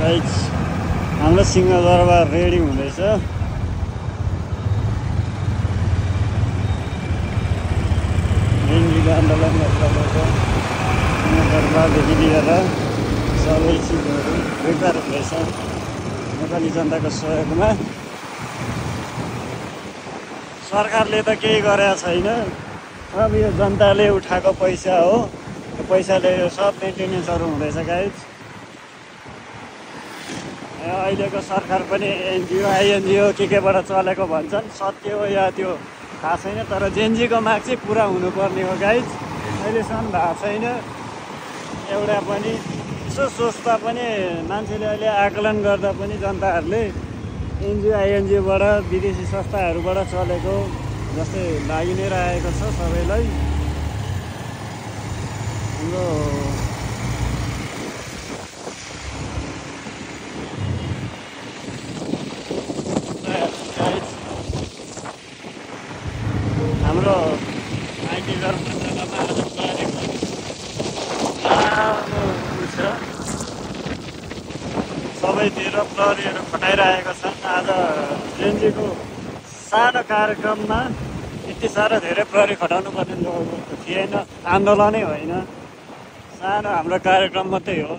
Guys हाम्रो Singha Durbar ready हुँदैछ। एनजीको आन्दोलन चलेको सिंहदरबारदेखि लिएर सबै चिजहरू प्रिपेयर हुँदैछ नेपाली जनताको सहयोगमा। सरकारले त केही गरेको छैन, अब यो जनताले उठाएको पैसा हो, त्यो पैसाले यो सब मेन्टेनेन्सहरू हुँदैछ गाइज। अहिलेको सरकार पनि एनजिओ आइएनजिओ केबाट चलेको भन्छन्, सत्य हो या त्यो थाहा छैन, तर जेएनजीको माग चाहिँ पुरा हुनुपर्ने हो गाइज। अहिलेसम्म भएको छैन एउटा पनि। यसो सोच्दा पनि मान्छेले अहिले आकलन गर्दा पनि जनताहरूले एनजिओ आइएनजिओबाट विदेशी संस्थाहरूबाट चलेको जस्तै लागि नै रहेको छ सबैलाई। हाम्रो हाम्रो आइटी कर्मचारीमा आज सबैतिर प्रहरीहरू खटाइरहेका छन्। आज जेएनजीको सानो कार्यक्रममा यति साह्रो धेरै प्रहरी खटाउनु पर्ने थिएन, आन्दोलनै होइन, सानो हाम्रो कार्यक्रम मात्रै हो।